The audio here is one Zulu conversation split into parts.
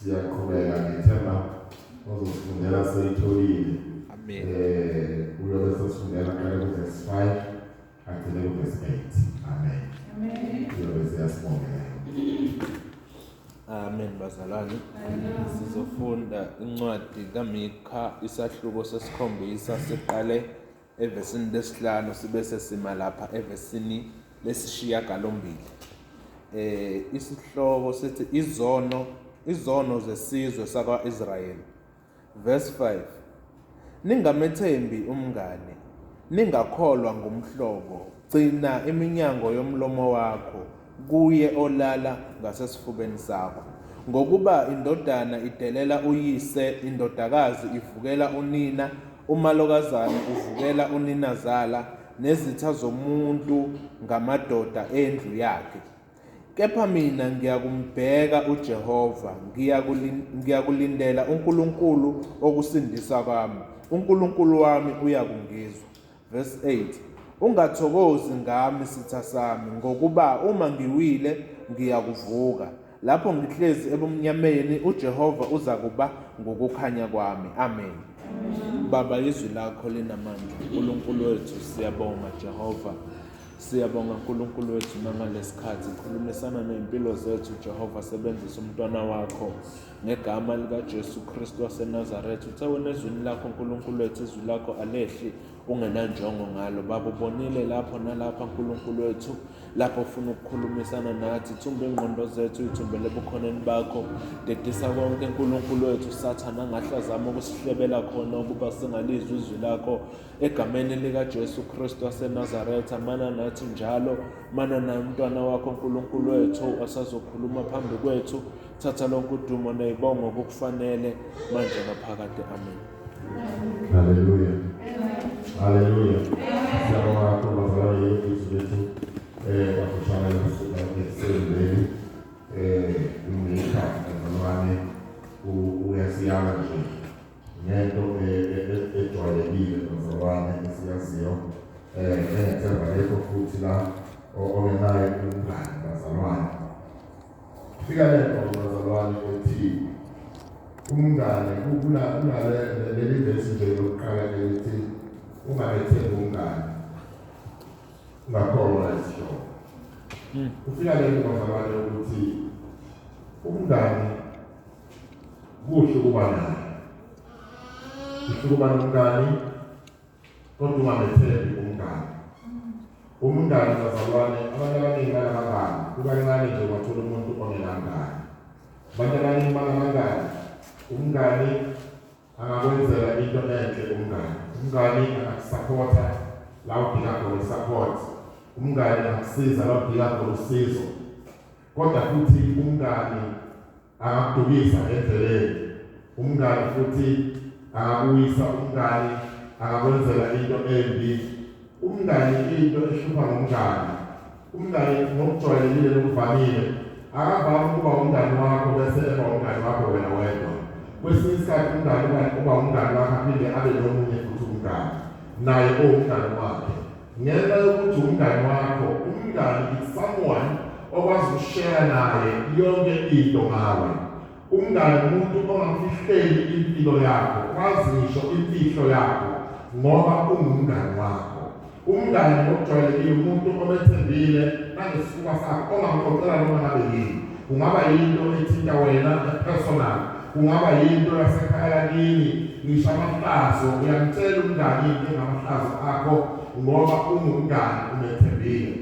Siyaqhubeka ngethemba ozosifundela seyitholile. Amen. Uyobe sesifundela qala ku-verse 5 agcine ku-verse 8. Amen. Amen. Uyobe siyasibongela. Amen bazalwane. Sizofunda incwadi kaMika isahluko sesikhombisa siqale evesini lesihlanu sibe sesima lapha evesini lesishiyagalombili. Isihloko sithi izono zesizwe sakwa-Israyeli. Verse 5. Ningamethembi umngane, ningakholwa ngumhlobo, gcina iminyango yomlomo wakho kuye olala ngasesifubeni sakho. Ngokuba indodana idelela uyise, indodakazi ivukela unina, umalokazane uvukela uninazala, nezitha zomuntu ngamadoda endlu yakhe. Kepha mina ngiyakumbheka uJehova, ngiyakulindela uNkulunkulu okusindisa kwami. uNkulunkulu wami uyakungizwa. Verse 8. Ungathokozi ngami sitha sami, ngokuba uma ngiwile ngiyakuvuka. Lapho ngihlezi ebumnyameni, uJehova uzakuba ngokukhanya kwami. Amen. Baba, izwi lakho linamandla. uNkulunkulu wethu, siyabonga Jehova. Siyabonga uNkulunkulu wethu nangalesikhathi khulumisana nezimpilo zethu Jehova, sebenzisa umntwana wakho ngegama likaJesu Kristu waseNazaretha. Uthe wena ezwini lakho uNkulunkulu wethu, izwi lakho alehli ungenanjongo ngalo. Baba, ubonile lapho nalapha uNkulunkulu wethu, lapho ufuna ukukhulumisana nathi, thumba ingqondo zethu, uyithumbele ebukhoneni bakho. Dedisa konke uNkulunkulu wethu, Sathane angahle azame ukusihlebela khona ukuba singalizwi izwi lakho. Egameni likaJesu Kristu waseNazaretha, mana nathi njalo, mana naye umntwana wakho uNkulunkulu wethu asazokhuluma phambi kwethu. Thatha lonke udumo nezibongo kukufanele manje naphakade. Amen. Haleluya. Haleluya. Siyabonga kakhulu bazalwane izwi lethu bafushane kusuka ekuseni uMika bazalwane uyasiyala nje ngento ejwayelekile bazalwane esiyaziyo engethemba lekho futhi la ongenaye umngane bazalwane. Fika lento bazalwane ethi umngane kunale leli vesi nje lokuqala elithi ungamethembi umngane ungakholwa isihlobo. Kufika lento bazalwane ukuthi umngane kuhle ukuba naye, kuhle ukuba nomngane kodwa ungamethembi umngane. Umngane bazalwane, abantu abaningi banabangani, kukancane nje wathola umuntu ongenamngane. Abantu abaningi banabangani. Umngani angakwenzela into enhle, umngani. Umngani angakusupport-a la udinga khona i-support. Umngani angakusiza la udinga khona usizo. Kodwa futhi umngani angakudukisa endleleni. Umngani futhi angakuyisa, umngani angakwenzela into embi. Umngani into ehlupha ngomngani. Umngani ngokujwayelekile nokuvamile akavami ukuba umngani wakho bese eba umngani wakho wena wedwa. Kwesinye isikhathi umngani uba umngani wakho aphinde abe nomunye futhi umngani naye owumngani wakhe. Ngenxa yokuthi umngani wakho, umngani is someone okwazi ukushare naye yonke into ngawe. Umngani umuntu ongamfihleli impilo yakho, wazi ngisho imfihlo yakho ngoba ungumngani wakho. Umngani ngokujwayelekile umuntu omethembile nangesifuba sakho, ongamxoxela noma ngabe yini. Kungaba yinto ethinta wena personal, kungaba yinto yasekhaya kini, ngisho amahlazo uyamtshela umngani into engamahlazo akho ngoba ungumngani umethembile.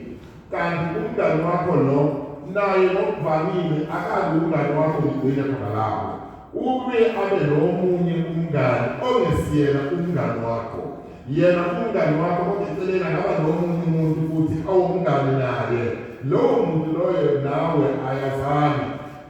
Kanti umngani wakho lo naye ngokuvamile akabi umngani wakho ngigcine khona lapho, ubuye abe nomunye umngani ongesiyena umngani wakho. Yena umngani wakho oceceleni angaba nomunye umuntu futhi awumngani naye. Lowo muntu loyo nawe ayazani.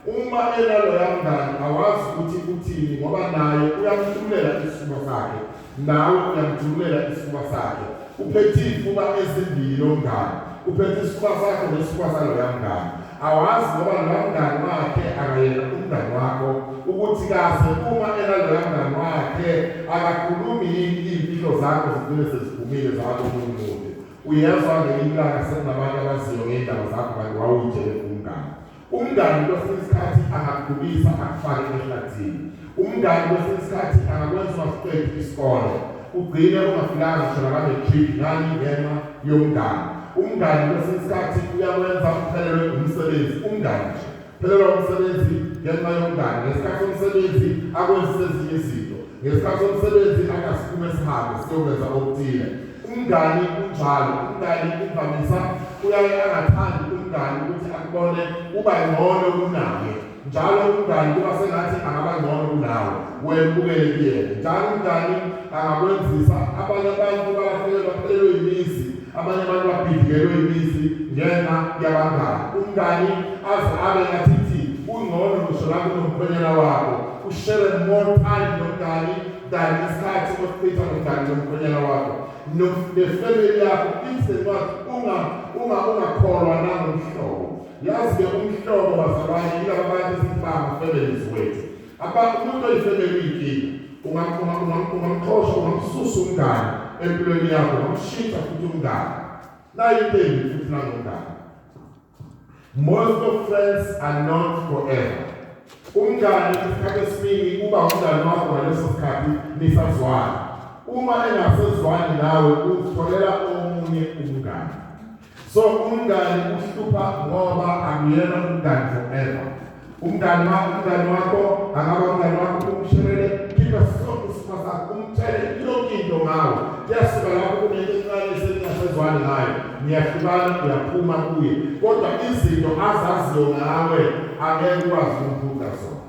Uma enaloya mngani awazi ukuthi uthini ngoba naye uyamthululela isifuba sakhe, nawe uyamthululela isifuba sakhe. Uphethe izifuba ezimbili lo mngani, uphethe isifuba sakho nesifuba saloya mngani. Awazi ngoba loya mngani wakhe akayena umngani wakho, ukuthi kaze uma enaloya mngani wakhe akakhulumi yini iy'mfihlo zakho zigcine seziphumile zakomunye umuntu. Uyezwa ngelinye ilanga sekunabantu abaziyo ngey'ndaba zakho kanti wawuyitshele umngani. Umngani kwesinye isikhathi angakugubisa akufake ehlathini. Umngani kwesinye isikhathi angakwenza ungasiqedi isikole, ugcine ungafikanga ngisho naka-matric ngani ngenxa yomngani. Umngani kwesinye isikhathi uyakwenza uphelelwe umsebenzi. Umngani nje phelelwa umsebenzi ngenxa yomngani. Ngesikhathi somsebenzi akwenzise ezinye izinto, ngesikhathi somsebenzi akasiphume sihambe siyokwenza okuthile. Umngani unjalo. Umngani imvamisa uyaye angathandi umngani ukuthi akubone uba ngcono kunaye. Njalo umngani kuba sengathi angaba ngcono kunawe, wena ubukele kuyena. Njalo umngani angakwenzisa abanye abantu balahlekelwa, baphelelwe imizi, abanye abantu babhidikelwe imizi ngenxa yabangani. Umngani aze abe ngathithi ungcono ngisho lapho unomkhwenyana wakho, ushare more time nomngani than isikhathi osichitha nomngani nomkhwenyana wakho nefamily yakho. Ithi ungakholwa nangomhlobo. Yazi-ke umhlobo bazalwane yilaba bantu esithi bangama-families wethu. Umuntu oyifamily uyinkinga. Ungamxosha, ungamsusa umngani empilweni yakho, ungamshintsha futhi umngani. Nayo into embi futhi nangomngani. Most of friends are not forever. Umngani isikhathi esiningi uba umngani wakho ngaleso sikhathi nisazwana. Uma engasezwani nawe uzitholela omunye umngani. So umngani uhlupha ngoba akuyena umngani forever. Umngani wakho angaba umngani wakho umshelele, khipha sonke isikhwama sakho, umtshele yonke into ngawe. Kuyasuka lapho kunento encane eseningasezwani ngayo, niyahlukana, uyaphuma kuye. Kodwa izinto azaziyo ngawe angeke ukwazi ukumphuca zona.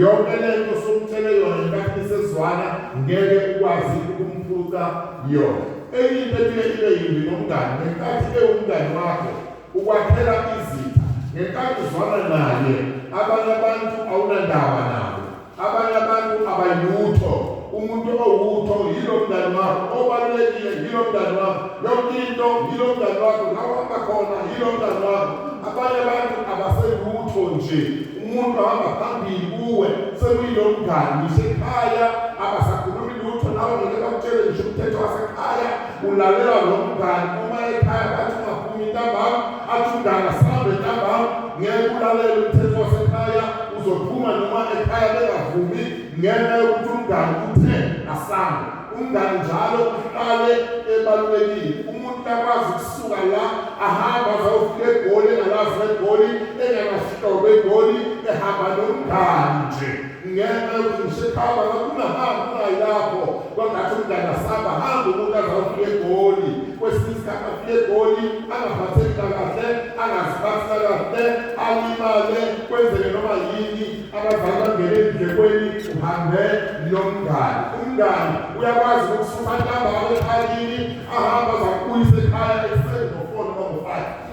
Yonke lento somtshele yona ngenkathi nisezwana ngeke ukwazi ukumphuca yona. Enye into ebuye ibe yimbi nomngani, ngenkathi ewumngani wakho ukwakhela izitha, ngenkathi uzwana naye abanye abantu awunandaba nabo, abanye abantu abayilutho. Umuntu owutho yilo mngani wakho, obalulekile yilo mngani wakho, yonke into yilo mngani wakho, la uhamba khona yilo mngani wakho. Abanye abantu abaselutho nje, umuntu ohamba phambili kuwe sekuyilo mngani. Ngisho ekhaya abasakhulumi lutho nawe, ngeke bakutshele ngisho umthetho wasekhaya, ulalela lo mngani. Uma ekhaya bathi ungaphumi ntambama, athi umngani asambe ntambama, ngeke ulalele umthetho wasekhaya, uzophuma noma ekhaya bengavumi ngenxa yokuthi umngani uthe asambe. Umngani njalo uhlale ebalulekile. Umuntu akwazi ukusuka la ahamba azawufika eGoli, engalazi eGoli, enganasihlobo eGoli, ehamba nomngani nje ngenxa yokuthi ngisho ekhaya ungahambi ungayi lapho, kwangathi umngani asamba hamba umuntu azawufika eGoli. Kwesinye isikhathi afike eGoli angaphatheki kahle, angaziphathi kahle, alimale, kwenzeke noma yini, abazali bangene endlekweni, uhambe nomngani. Umngani uyakwazi ukusuka ntambama ekhayini ahamba azakubuyisa ekhaya ekuseni ngo-4 noma ngo-5,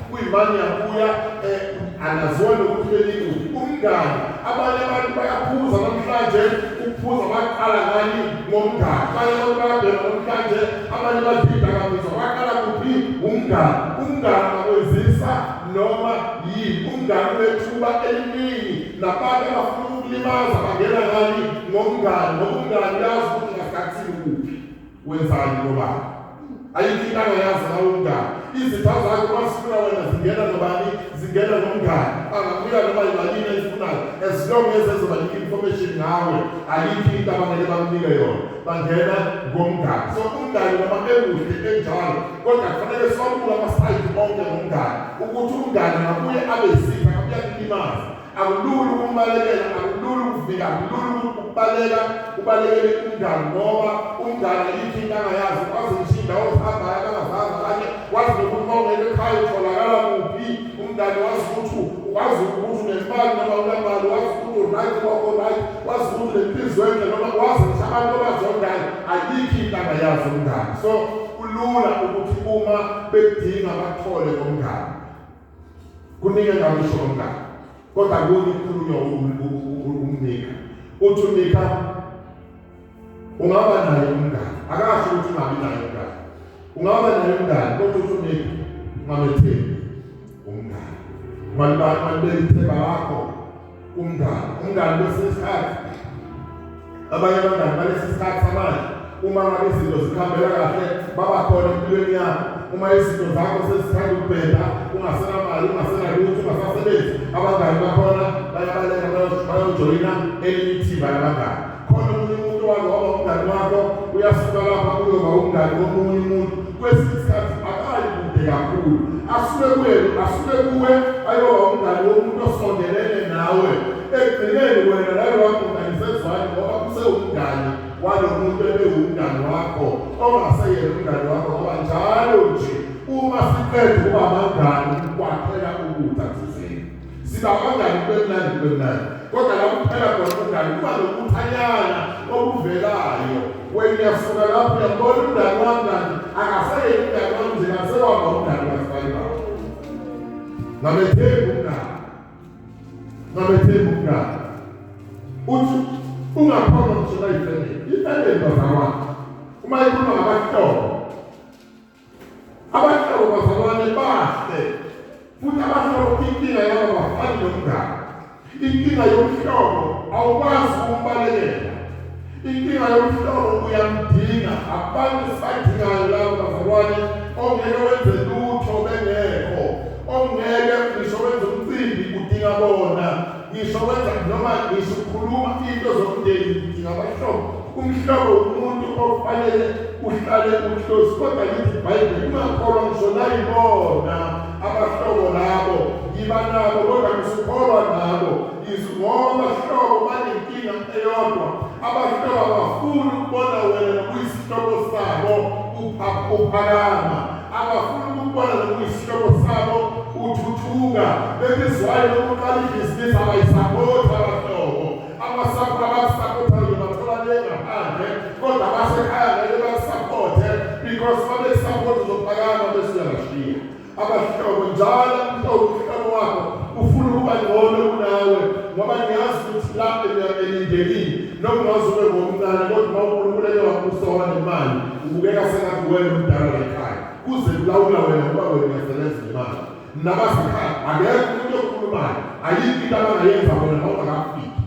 kuyimani yabuya anaziwa nokuthi belikuphi. Umngani, abanye abantu bayaphuza namhlanje, ukuphuza baqala ngani? Ngomngani. Abanye abantu bayabhema namhlanje, abanye badla idakamizwa, baqala kuphi? Umngani. Umngani akwenzisa noma yini. Umngani unethuba eliningi nabantu abafuna ukulimaza bangena ngani? Ngomngani. Ngoba umngani uyazi ukuthi ngasikhathini kuphi, wenzani nobani. Ayikho into angayazi ngawo umngani. Izitha zakho masifuna wena zingena nobani? Zingena nomngani. Angakunika noma yimalini ayifunayo, as long as ezobanika information ngawe, ayikho into abangeke bamnike yona, bangena ngomngani. So umngani noma emuhle enjalo, kodwa kufanele siwabuke ama-side onke ngomngani, ukuthi umngani ngabuye abe yisitha, ngabuye akulimaze. Akulula ukumbalekela, akulula ukuvika, akulula ukubaleka, ubalekele umngani, ngoba umngani ayikho into angayazi. Wazi ngisho indawo ozihambayo abangazazi abanye, wazi nokuthi uma ungena ekhaya utholakala kuphi. Umngani wazi ukuthi wazi ukuthi unemali noma unamali, wazi ukuthi uright wakho right, wazi ukuthi unenhliziyo enhle noma wazi ngisho abantu abazondayo. Ayikho into angayazi umngani. So kulula ukuthi uma bedinga bathole ngomngani. Kuningi engakusho ngomngani, kodwa kunye kukhulunywa umnika. Uthi uMika ungaba naye umngani, akasho ukuthi ungabi naye umngani, ungaba naye umngani, kodwa uthi uMika ungamethembi umngani, ungalibeki ithemba lakho kumngani. Umngani kwesinye isikhathi, abanye abangani balesi sikhathi samanje Uma ngabe izinto zikhambela kahle baba khona empilweni yakho. Uma izinto zakho sezithanda ukubheda, ungasenamali, ungasenalutho, ungasasebenzi, abangani bakhona bayabaleka bayojoyina elinye ithimba labangani. Khona omunye umuntu wake waba umngani wakho, uyasuka lapha uyoba umngani womunye umuntu. Kwesinye isikhathi akayi kude kakhulu, asuke kuye, asuke kuwe ayoba umngani womuntu osondelene nawe. Ekugcineni wena nalowa muntu anisezwani ngoba usewumngani walo muntu ebewumngani wakho ongaseyena umngani wakho, ngoba njalo nje uma siqeda ukuba abangani ukwakhela ukutha thizeni siba abangani kube mnandi kube mnandi, kodwa la kuphela khona umngani kuba nokuthanyana okuvelayo. Wena uyasuka lapho uyambona umngani wami kanti akaseyena umngani wami nje, kasewaba umngani kasibani bakho. Ngamethembi umngani, ngamethembi umngani. Uthi ungakhona ngisho nayifemeli, ifemeli bazalwane uma ikhuluma ngabahlobo, abahlobo bazalwane bahle futhi abahlobo inkinga yabo bafani nomngani. Inkinga yomhlobo awukwazi ukumbalekela, inkinga yomhlobo uyamdinga. Abantu esibadingayo labo bazalwane ongeke wenze lutho bengekho, ongeke ngisho wenze umcimbi udinga bona, ngisho wenza noma ngisho ukhuluma into zomndeni udinga abahlobo. Umhlobo umuntu ofanele uhlale uhlosi, kodwa lithi iBhayibheli ungakholwa ngisho nayibona abahlobo labo, yiba nabo kodwa ngisukholwa nabo. Ngoba abahlobo banenkinga eyodwa, abahlobo abafuni ukubona wena nokuyisihlobo sabo uphakama, abafuni ukubona nokuyisihlobo sabo uthuthuka. Bebizwayo lokuqala ibhizinisi abayisapoti abahlobo, abakusapothayo bathola le ngaphandle, kodwa abasekhaya ngeke bakusapote because babekusapota uzophakama bese uyabashiya. Abahlobo njalo umhlobo wakho ufuna ukuba ngcono kunawe, ngoba ngiyazi ukuthi lapho emindenini noma ungaze ube ngomncane, kodwa uma uNkulunkulu eke wakubusa nemali ubukeka sengathi wena umdala ekhaya, kuze kulawula wena ngoba wena uyasebenza nemali. Nabasekhaya akekho umuntu okhulumayo, ayikho into abangayenza bona ngoba ungakafiki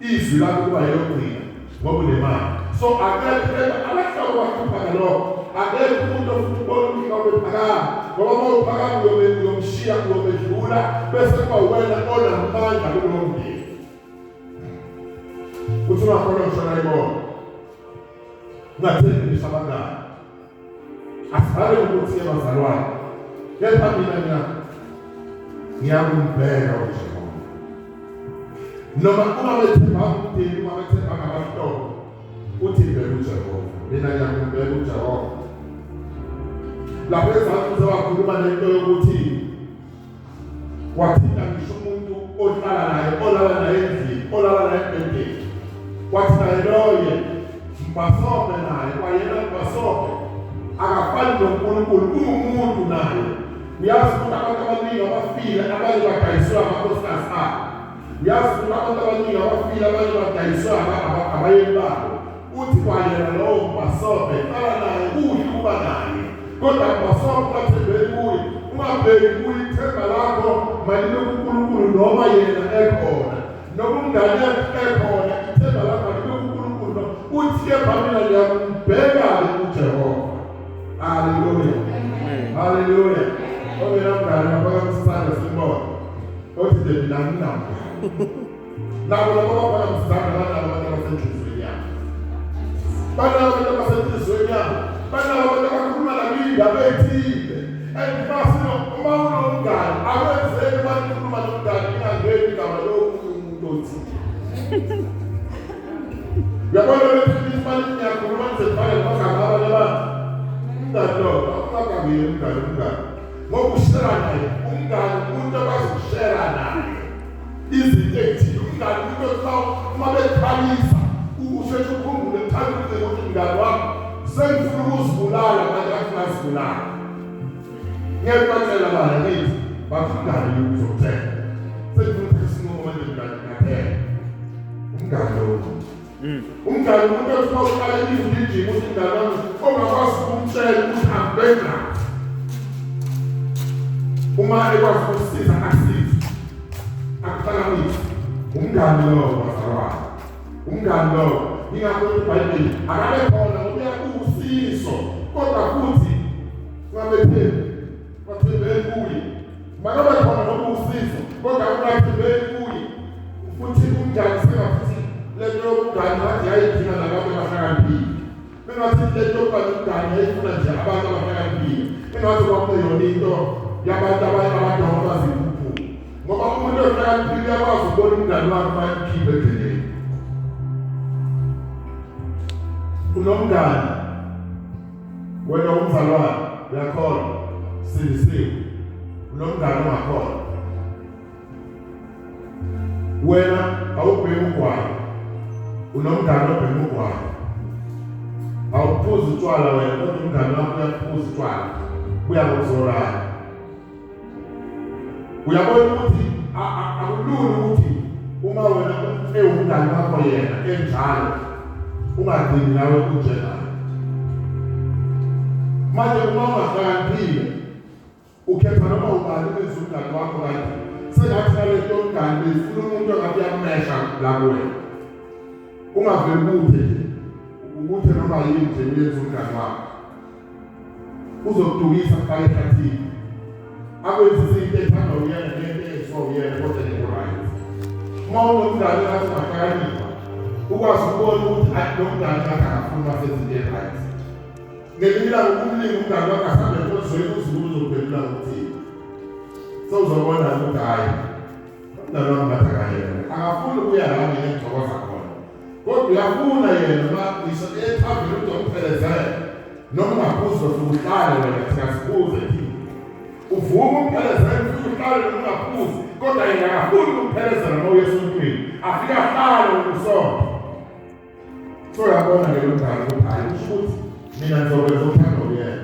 izwi lakho kuba yeyogcina ngoba unemali. So akekho abahlobo bahlupha ngalokho, akekho umuntu ofuna ukubona umhlobo ephakama, ngoba uma uphakama uyomshiya, uyomedlula, bese kuba wena onamandla kulowo mndeni. Uthi ungakhona ngisho nayibona, ungathembi ngisho abangani. Asivale ukuthi abazalwane, kepha mina ngiyakumbheka uJehova. Noma ungabethemba umndeni, ungabethemba ngabahlobo, uthi bheka uJehova, mina ngiyakumbheka uJehova. Lapho ezansi usewakhuluma nento yokuthi wathinta ngisho umuntu ohlala naye, olala naye endlini, olala naye embhedeni, wathi naye loye mbhasope naye, kwayena mbhasope akafani noNkulunkulu, ungumuntu naye. Uyazi ukuthi abantu abaningi abafile abanye badayiswe amakhosikazi abo, uyazi ukuthi abantu abaningi abafile abanye badayiswe abayeni babo. Uthi kwayena lowo mbhasope hlala naye, kuhle ukuba naye, kodwa mbhasope ungathembeli kuye, ungabheki kuye, ithemba lakho malibe kuNkulunkulu noma yena ekhona, noma umngane ekhona, ithemba lakho malibe kuNkulunkulu. Uthi kepha mina ngiyakumbheka-ke uJehova. Haleluya, haleluya. Ongena mngane ngaphakamisa isandla simbone, othi nje mina nginamngane. Nabo labo baphakamisa isandla banabo abantu abasenhliziyweni yabo, banabo abantu abasenhliziyweni yabo, banabo abantu abakhuluma nabo iy'ndaba ey'thile. And uma unomngane akwenzeki uma nikhuluma nomngane ningangeni igama lomunye umuntu othile. Uyabona lethi imali niyakhuluma nize nifake amagama abanye abantu. Umngane lo akungagangile umngane, umngane ngoba ushera naye, umngane umuntu akwazi ukushera naye izinto ey'thile. Umngane umuntu othi uma bekukhalisa usheshe ukhumbule, uthanda ucingo ukuthi mngane wami sengifuna ukuzibulala manje, athi ngazibulala. Ngeke batshela bana ngithi bathi umngane uzokutshela sengifuna ukuthatha isinqumo manje mngane, ngaphela. Umngane lowo, umngane umuntu othi uma uqala igijima uthi mngane wami ongakwazi ukumtshela ukuthi angibengani, uma ekwazi ukusiza akusize, akuphakamise. Umngane lowo bazalwane, umngane lowo. Ingakho iBhayibheli akabe khona ngoba Uwusizo, kodwa futhi ungamethembi, ungathembeli kuye. Makabe khona noma usizo, kodwa ungathembeli kuye. Futhi umngani sengathi lento yobungani ngathi yayidinga nabantu abahlakaniphile. Bengathi lento yokuba nomngani yayifuna nje abantu abahlakaniphile. Engathi kwakuyona into yabantu abadonsa iziphuphu. Ngoba umuntu ohlakaniphile uyakwazi ukubona umngani wakhe uma emkhipha endleleni. Unomngani wena umzalwane uyakholwa, sindisiwe. Unomngani ongakholwa. Wena awubhemi ugwayi, unomngani obhema ugwayi. Awuphuzi utshwala wena, kodwa umngani wakho uyaphuza utshwala, buya ngokuzolana. Uyabona ukuthi akulula ukuthi uma wena ewumngani wakho yena enjalo ungagcini nawe unjengaye. Manje uma ungahlakaniphile ukhetha noma ubani umenza umngani wakho, kanti sengathi nalento yomngani beyifuna umuntu ongabe uyamesha la kuwena. Ungaveli ubuthe nje, ubuthe noma yini nje uyenza umngani wakho. Uzokudukisa kufake ehlathini, akwenzise into ethandwa uyena nento eyenziwa uyena, kodwa ngekho-right. Uma unomngani ngathi ungahlakanipha, ukwazi ukubona ukuthi ayi lo mngani ngathi akafuni masenze into e-right. Ngelinye ilanga ukumlinga umngani wakho asambe enkonzweni, uzulu uzophendula ngokuthini. Sewuzobona ukuthi hhayi umngani wami ngathi akayena, akafuni ukuya la mina engithokoza khona, kodwa uyafuna yena ma ngisho ethaveni ukuthi umphelezele noma ungaphuzi ufike uhlale wena, thina siphuze thina. Uvume umphelezele ufike uhlale noma ungaphuzi, kodwa yena akafuni ukumphelezela uma uye esontweni, afike ahlale ukusonto. So uyabona ke lo mngani ukuthi hhayi kusho ukuthi mina ngizokwenza okuthanda kuyena.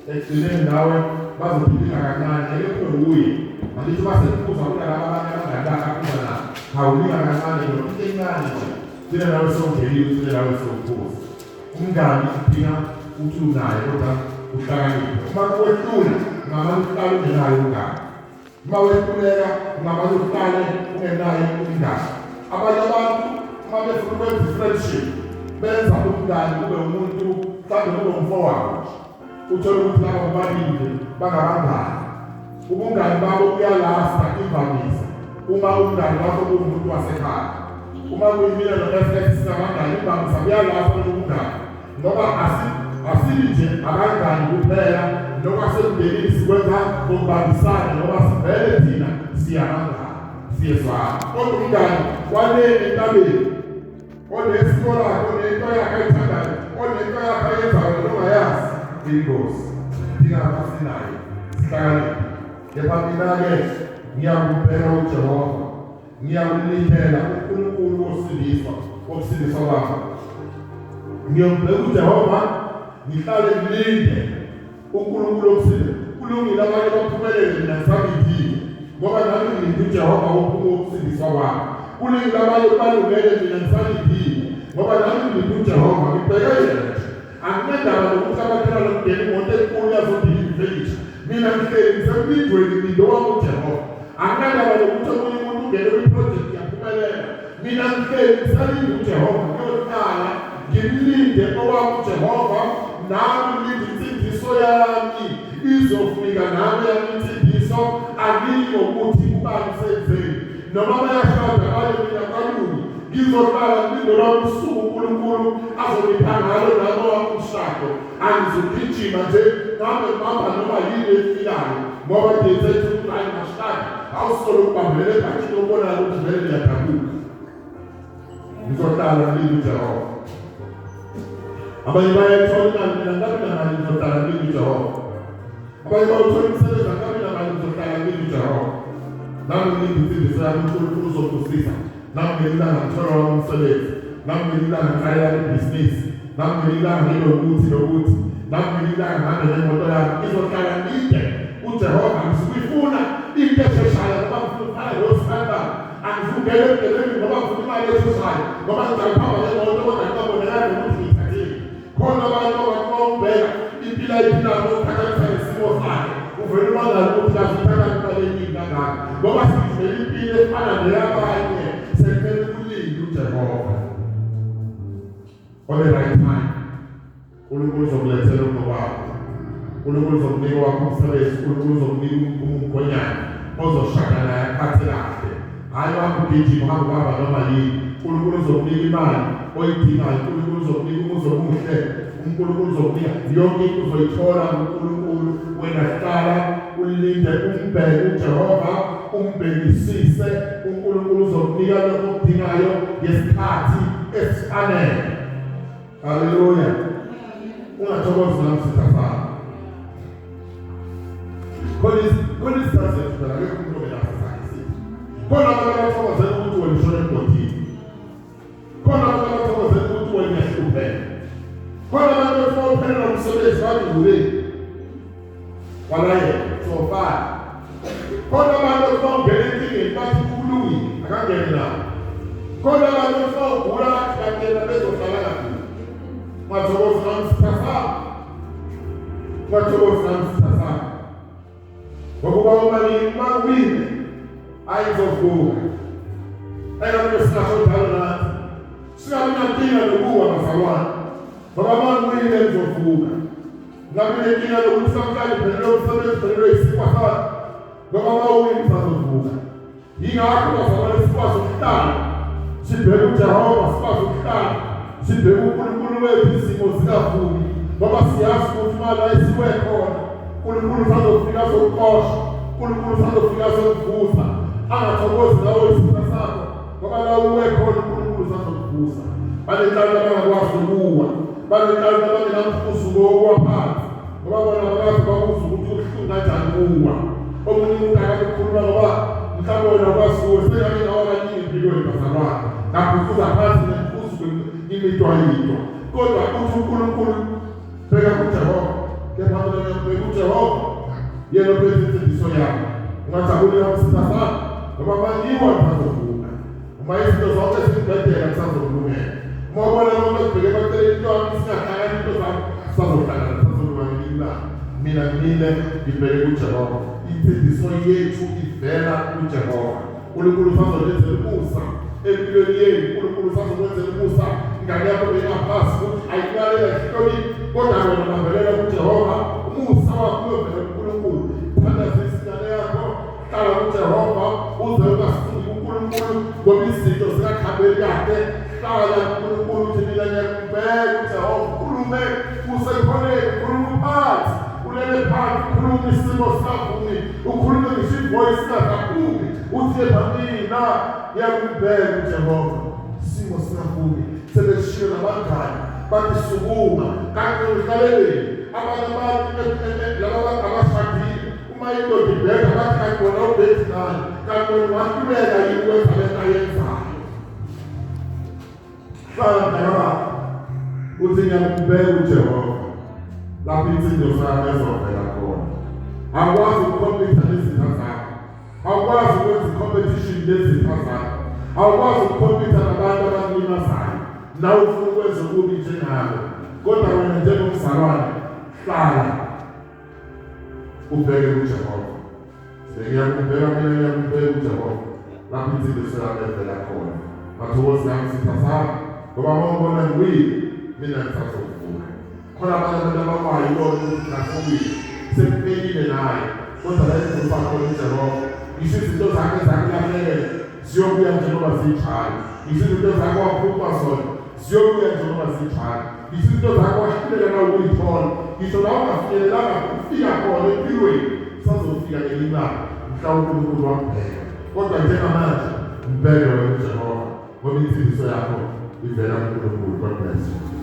Ekugcineni nawe bazophilisa kancane, ngeke kube wuye. Angithi basephuza kunalaba abanye abangani bakhe aphuza nabo. Awunika kancane nje, into encane nje. Gcina nawe sewungenile, ugcine nawe sewuphuza. Umngani udinga ukuthi unaye kodwa uhlakaniphe. Uma kwehlula ungamane uhlale ungenaye umngani. Uma wehluleka ungamane uhlale ungenaye umngani. Abanye abantu uma befuna ukwenza i-friendship benza umngani kube umuntu mhlawumbe kube umfowabo nje. Uthole ukuthi laba bobabili nje bangabangani. Ubungani babo buyalasta imvamisa uma umngani wakho kuwumuntu wasekhaya. Uma kuyimina no-FF singabangani imvamisa buyalasta ubungani. Ngoba asibi nje abangani kuphela nokwasemndenini sikwenza ngokubambisana ngoba sivele thina siyabangani, siyezwana. Kodwa umngani waleni entabeni onesiko lakhe, onento yakhe ayithandayo, onento yakhe ayenzayo nongayazi, ingozi. Thina asinayo, sihlakaniphe. Kepha mina-ke ngiyakubheka uJehova, ngiyakulindela uNkulunkulu wosindiswa, wokusindiswa kwami. Ngiyombheka uJehova, ngihlale ngilinde uNkulunkulu wokusindisa. Kulungile abanye baphumelele, mina ngisangidile, ngoba nami ngilinde uJehova wokusindiswa kwami. Kulungile abanye balungele, mina ngisalindile, ngoba nami ngilinde uJehova, ngibheke yena nje. Anginendaba nokuthi amakhelwane omndeni imoto enkulu yazodila ifenisha. Mina ngihleli ngisemlindweni, ngilinde owami uJehova. Anginandaba nokuthi omunye umuntu ungene kwiprojekthi yaphumelela. Mina ngihleli ngisalinde uJehova, ngiyohlala ngimlinde owami uJehova, nami ngilinde insindiso yami izofika nami yami insindiso. Angiyi ngokuthi ubani senzeni noma bayashada abanye, mina kalungi ngizohlala ngilinde lwami usuku uNkulunkulu azongipha ngalo nami owami umshado. Angizugijima nje ngabe ngibamba noma yini efikayo, ngoba ngiyenze ukuthi hayi ngashada, awusolo ukubambelela ebhathini obonayo ukuthi vele ngiyadabuka. Ngizohlala ngilinde uJehova. Abanye bayayithola imali, mina ngabi namali, ngizohlala ngilinde uJehova. Abanye bawuthola umsebenzi, angabi namali, ngizohlala ngilinde uJehova. Nami ngilinde insindiso yami, uNkulunkulu uzongibusisa. Nami ngelinye ilanga ngithola wami umsebenzi, nami ngelinye ilanga ngiqale yami ibhizinisi, nami ngelinye ilanga ngibe ukuthi nokuthi, nami ngelinye ilanga ngihambe ngemoto yami. Ngizohlala ngilinde uJehova. Ngizokuyifuna into esheshayo ngoba ngifuna ukufana noSandra. Angifuni ukungena ebugebengwini ngoba ngifuna imali esheshayo, ngoba ngizayihamba ngemoto kodwa ngingabonakali nokuthi ngiyithathile. Khona abantu abathi uma umbheka impilo ayiphilayo ngokuqhathanisa nesimo sakhe, uvele umangale ukuthi kazi uthatha imali eningi kangaka, ngoba sigijimela impilo efana neyabanye. Sekumele kulinde uJehova on the right time. uNkulunkulu uNkulunkulu uzokulethela umnobakho, uNkulunkulu uzokunika wakho umsebenzi, uNkulunkulu uzokunika umkhonyana ozoshada naye aphathe kahle. Hhayi wakho ugijima uhambe ubamba noma yini. uNkulunkulu uzokunika imali oyidingayo, uNkulunkulu uzokunika umuzi omuhle, uNkulunkulu uzokunika yonke into uzoyithola kuNkulunkulu. Wena hlala ulinde, umbheke uJehova, umbhekisise uNkulunkulu uzokunika lokho okudingayo ngesikhathi esifanele. Haleluya. Ungathokozi nami sitha sami. Khona isitha sethu phela, akekho umuntu ongenaso sakhe isitha. Khona abantu abathokozela ukuthi wena ushone emgodini. Khona abantu abathokozela ukuthi wena uyahlupheka. Khona abantu abathi uphelelwa umsebenzi bathi ngubeni. Walayeka so far. Khona abantu abathi ungena enkingeni bathi kulungile, akangene nawo. Khona abantu abathi ugula bathi kanti yena bezohlala kakhulu. Ungathokozi nami sitha sami. Ungathokozi nami sitha sami. Ngokuba uma ngiwile ayizovuka. Engabe singasho njalo nathi. Singabi nankinga nokuwa bazalwane. Ngoba uma ngiwile ngizovuka. Ngabe nenkinga yokuthi namhlanje phelelwe umsebenzi, phelelwe isinkwa sami. Ngoba uma uwile ngisazovuka. Yingakho bazalwane sikwazi ukuhlala sibheke uJehova, sikwazi ukuhlala sibheke uNkulunkulu wethu izimo zingavumi, ngoba siyazi ukuthi uma la esiwe khona uNkulunkulu usazofika azokuxosha, uNkulunkulu usazofika azokuvusa. Angathokozi nawe isitha sakho, ngoba la uwe khona uNkulunkulu usazokuvusa. Banenhlanhla abangakwazi ukuwa, banenhlanhla abangenamhuzuko wokuwa phansi, ngoba bona bakazi bakuzwa ukuthi kubuhlungu kanjani kuwa. Omunye umuntu akakukhuluma ngoba mhlawumbe wena kwaziwe sengake ngawa kaningi empilweni bazalwane, ngabhukuza phansi nemfuzu imidwayidwa, kodwa uthi uNkulunkulu bheka kuJehova, kepha mina ngiyambheka uJehova, yena ophethe insindiso yami. Ungajabuli nami sitha sami, ngoba mangiwa ngisazovuka. Uma izinto zonke zingibhedela ngisazokulungela. Uma ubona konke kubheke emaceleni into yami singahlangani into zami sisazohlangana sisazolunga ngelinye ilanga. Mina ngimile ngibheke kuJehova. Insindiso yethu ivela kuJehova. uNkulunkulu usazolenzela umusa empilweni yenu. uNkulunkulu usazokwenzela umusa. Ingane yakho beyingaphasi ukuthi ayikulalela ihloniphi, kodwa wena bambelela kuJehova. Umusa wakho uyovela kuNkulunkulu. Thandazisa ingane yakho, hlala kuJehova uze ungasuki kuNkulunkulu ngoba izinto zingakuhambeli kahle. Hlala kuNkulunkulu uthi mina ngiyakubheka uJehova, ukhulume usekhoneni, ukhulume uphansi, ulele phansi, ukhulume isimo singavumi, ukhulume ngisho ivoice ingasaphumi, uthi kepha mina ngiyakubheka uJehova. Isimo singavumi, sebeshiyo nabangani bathi sukuma, kanti uhlaleleni? Abanye abantu laba abashadile uma indoda ibheka bathi kanti wena ubhethi ngani, kanti wena wahluleka yini ukwenza lento ayenzayo. Hlala mntakababa uthi ngiyakubheka uJehova lapho insindiso yami ezovela khona. Awukwazi ukukhompitha nezitha zakho, awukwazi ukwenza i-competition nezitha zakho, awukwazi ukukhompitha nabantu abakulimazayo, nawe ufuna ukwenza okubi njengabo, kodwa wena njengomzalwane hlala ubheke kuJehova. Sengiyakubheka mina, ngiyakubheka uJehova lapho insindiso yami evela khona. Mathokozi nami sitha sami, ngoba uma ubona ngiwile mina ngisazovuka. Khona abanye abantu abawayo ubona ukuthi ngasowile sekuphelile naye, kodwa la emvusa khona uJehova, ngisho izinto zakhe zakulahlekela ziyobuya njengoba zinjalo, ngisho izinto zakhe waphucwa zona ziyobuya njengoba zinjalo, ngisho izinto zakho wahluleka na ukuyithola, ngisho la ungafinyelelanga ukufika khona empilweni, sazofika ngelinye ilanga mhla uNkulunkulu wambheka. Kodwa njengamanje mbheke wena uJehova, ngoba insindiso yakho ivela kuNkulunkulu. God bless you.